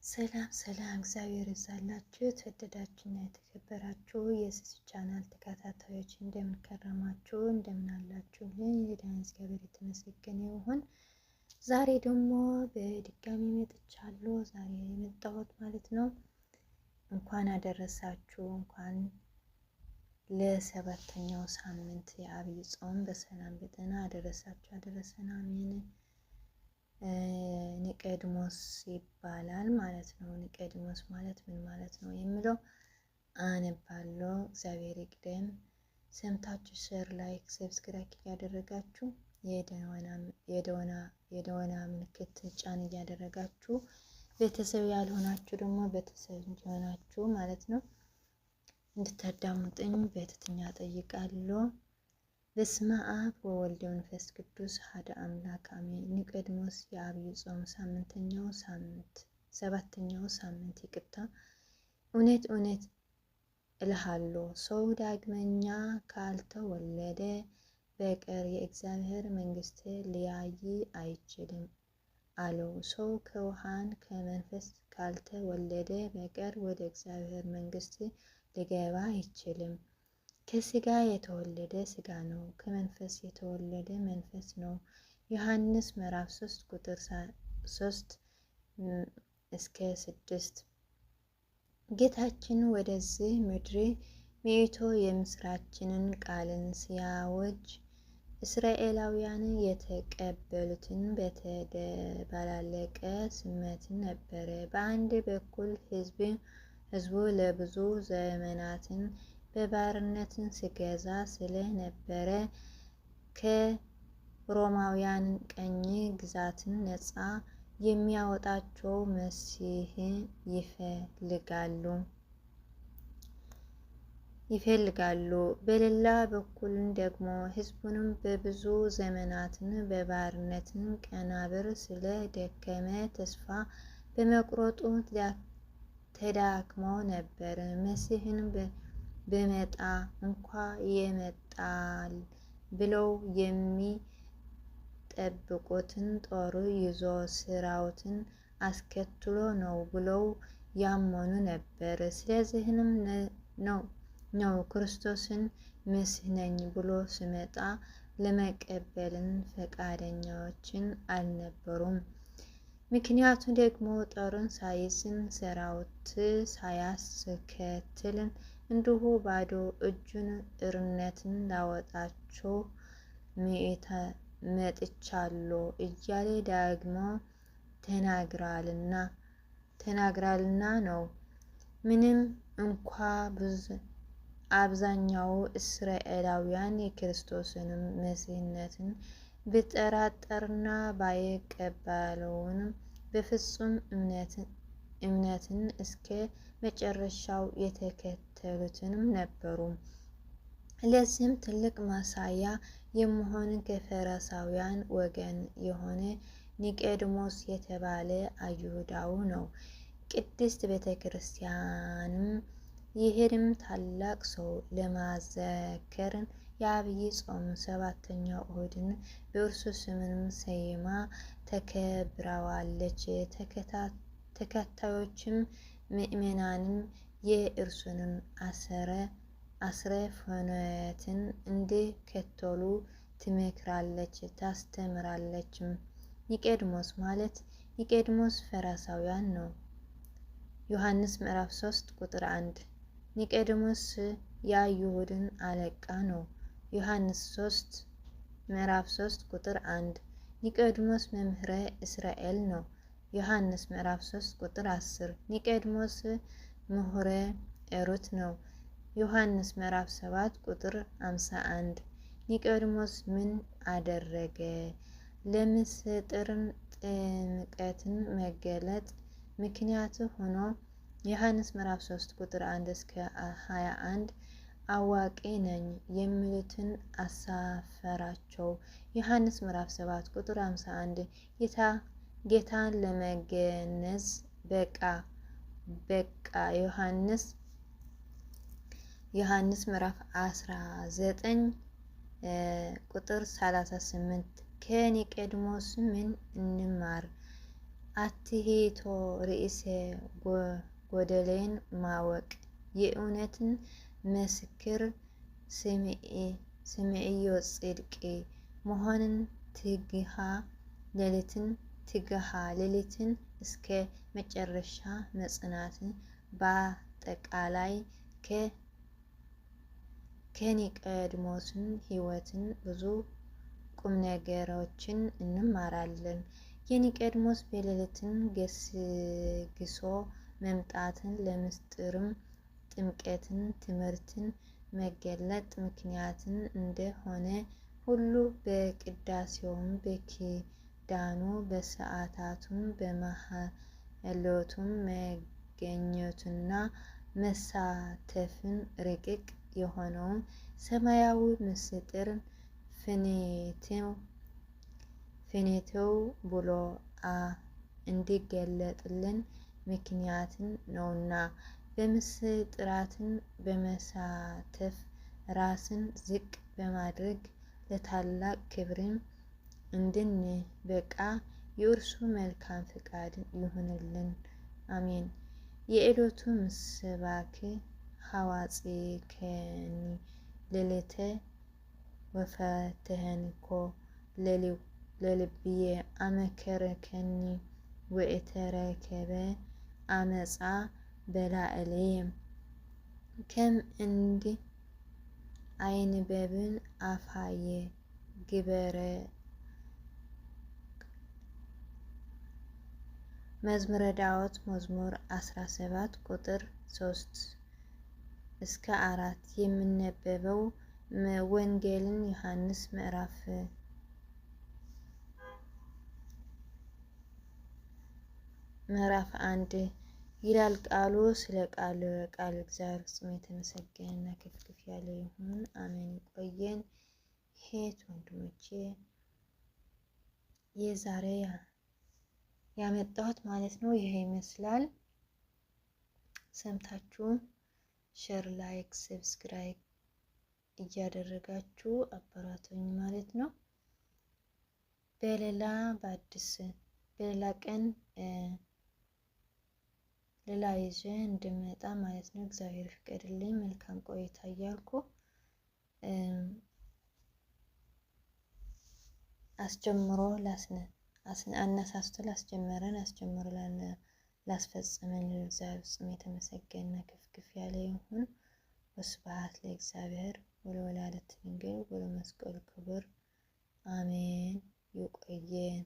ሰላም ሰላም፣ እግዚአብሔር ይብዛላችሁ። የተወደዳችሁና የተከበራችሁ የስስ ቻናል ተከታታዮች፣ እንደምን ከረማችሁ? እንደምን አላችሁልኝ? የዳን እግዚአብሔር የተመሰገነ ይሁን። ዛሬ ደግሞ በድጋሚ መጥቻለሁ። ዛሬ የመጣሁት ማለት ነው እንኳን አደረሳችሁ፣ እንኳን ለሰባተኛው ሳምንት የዐቢይ ጾም በሰላም በጤና አደረሳችሁ አደረሰን፣ አሜን። ኒቆዲሞስ ይባላል ማለት ነው። ኒቆዲሞስ ማለት ምን ማለት ነው የሚለው አነባለሁ። እግዚአብሔር ይቅደም። ሰምታችሁ share፣ like፣ subscribe እያደረጋችሁ፣ የደወና ምልክት ጫን እያደረጋችሁ፣ ቤተሰብ ያልሆናችሁ ደግሞ ቤተሰብ እንዲሆናችሁ ማለት ነው እንድታዳምጡኝ በትህትና እጠይቃለሁ። በስመ አብ ወወልድ ወመንፈስ ቅዱስ አሐዱ አምላክ አሜን። ኒቆዲሞስ የዐቢይ ጾም ሳምንተኛው ሳምንት፣ ሰባተኛው ሳምንት ይቅርታ። እውነት እውነት እልሃለሁ፣ ሰው ዳግመኛ ካልተወለደ በቀር የእግዚአብሔር መንግሥት ሊያይ አይችልም አለው። ሰው ከውሃና ከመንፈስ ካልተወለደ በቀር ወደ እግዚአብሔር መንግሥት ሊገባ አይችልም። ከስጋ የተወለደ ስጋ ነው፣ ከመንፈስ የተወለደ መንፈስ ነው። ዮሐንስ ምዕራፍ 3 ቁጥር 3 እስከ 6። ጌታችን ወደዚህ ምድር መጥቶ የምስራችንን ቃልን ሲያወጅ እስራኤላውያን የተቀበሉትን በተደባለቀ ስሜት ነበረ። በአንድ በኩል ሕዝቡ ለብዙ ዘመናትን በባርነት ሲገዛ ስለነበረ ከሮማውያን ቅኝ ግዛትን ነፃ የሚያወጣቸው መሲህ ይፈልጋሉ። በሌላ በኩል ደግሞ ሕዝቡንም በብዙ ዘመናትን በባርነት ቀንበር ስለደከመ ተስፋ በመቁረጡ ተዳክሞ ነበር። መሲህን በመጣ እንኳ ይመጣል ብለው የሚጠብቁትን ጦር ይዞ ሰራዊትን አስከትሎ ነው ብለው ያመኑ ነበር። ስለዚህም ነው ክርስቶስን መሲህ ነኝ ብሎ ሲመጣ ለመቀበልን ፈቃደኞችን አልነበሩም። ምክንያቱ ደግሞ ጦርን ሳይዝን ሰራዊት ሳያስከትል እንዲሁ ባዶ እጁን እርነትን ላወጣችሁ መጥቻለሁ እያለ ዳግሞ ተናግራልና ነው። ምንም እንኳ አብዛኛው እስራኤላውያን የክርስቶስን መሲህነትን ቢጠራጠርና ባይቀበለውም በፍጹም እምነትን እስከ መጨረሻው የተከተሉትንም ነበሩ። ለዚህም ትልቅ ማሳያ የሚሆን ከፈሪሳውያን ወገን የሆነ ኒቆዲሞስ የተባለ አይሁዳዊ ነው። ቅድስት ቤተ ክርስቲያንም ይህንም ታላቅ ሰው ለማዘከር የዐቢይ ጾም ሰባተኛው እሁድን በእርሱ ስምም ሰይማ ተከብረዋለች። ተከታዮችም ምእመናንም የእርሱንም አስረ ፍኖትን እንዲከተሉ ትመክራለች፣ ታስተምራለችም። ኒቆዲሞስ ማለት ኒቆዲሞስ ፈሪሳውያን ነው። ዮሐንስ ምዕራፍ 3 ቁጥር 1። ኒቆዲሞስ የአይሁድን አለቃ ነው። ዮሐንስ 3 ምዕራፍ 3 ቁጥር 1። ኒቆዲሞስ መምህረ እስራኤል ነው። ዮሐንስ ምዕራፍ 3 ቁጥር 10። ኒቆዲሞስ ምሁረ ኦሪት ነው። ዮሐንስ ምዕራፍ 7 ቁጥር 51። ኒቆዲሞስ ምን አደረገ? ለምስጢር ጥምቀትን መገለጥ ምክንያት ሆኖ ዮሐንስ ምዕራፍ 3 ቁጥር 1 እስከ 21 አዋቂ ነኝ የሚሉትን አሳፈራቸው። ዮሐንስ ምዕራፍ 7 ቁጥር 51 ጌታን ለመገነዝ በቃ በቃ። ዮሐንስ ምዕራፍ 19 ቁጥር 38። ከኒቆዲሞስ ምን እንማር? አትሄቶ ርእሰ ጎደሌን ማወቅ የእውነትን ምስክር ስምዕዮ ጽድቅ መሆንን ትግሃ ሌሊትን እስከ መጨረሻ መጽናትን በአጠቃላይ ከኒቆዲሞስን ሕይወትን ብዙ ቁምነገሮችን እንማራለን። የኒቆዲሞስ በሌሊትን ገስግሶ መምጣትን ለምስጢርም ጥምቀትን ትምህርትን መገለጥ ምክንያትን እንደሆነ ሁሉ በቅዳሴውም በኪዳኑ በሰዓታቱም በማህሌቱም መገኘቱና መሳተፍን ረቂቅ የሆነውን ሰማያዊ ምስጢር ፍንትው ብሎ እንዲገለጥልን ምክንያትን ነውና በምስጢራትን በመሳተፍ ራስን ዝቅ በማድረግ ለታላቅ ክብርን እንድንበቃ የእርሱ መልካም ፈቃድ ይሁንልን፣ አሜን። የዕለቱ ምስባክ ሐዋጽከኒ ሌሊተ ወፈትሐንኮ ለልብየ አመከረከኒ ወኢተረከበ አመፃ በላዕለየ ከም እንድ አይንበብን አፋየ ግበረ። መዝሙረ ዳዊት መዝሙር 17 ቁጥር 3 እስከ 4 የሚነበበው ወንጌልን ዮሐንስ ምዕራፍ 1 ይላል ቃሉ። ስለ ቃሉ ቃል እግዚአብሔር ፍጹም የተመሰገነና ከፍ ከፍ ያለ ይሁን፣ አሜን። ይቆየን። ሄት ወንድሞቼ የዛሬ ያመጣሁት ማለት ነው ይሄ ይመስላል። ሰምታችሁ share፣ like፣ subscribe እያደረጋችሁ አበራቱኝ ማለት ነው። በሌላ በአዲስ በሌላ ቀን ሌላ ይዤ እንድመጣ ማለት ነው። እግዚአብሔር ፍቀድልኝ። መልካም ቆይታ እያልኩ አስጀምሮ አነሳስቶ ላስጀመረን አስጀምሮ ላስፈጸመን እግዚአብሔር ፍጹም የተመሰገነ ከፍ ከፍ ያለ ይሁን። ወስብሐት ለእግዚአብሔር ወለወላዲቱ ድንግል ወለመስቀሉ ክቡር አሜን። ይቆየን።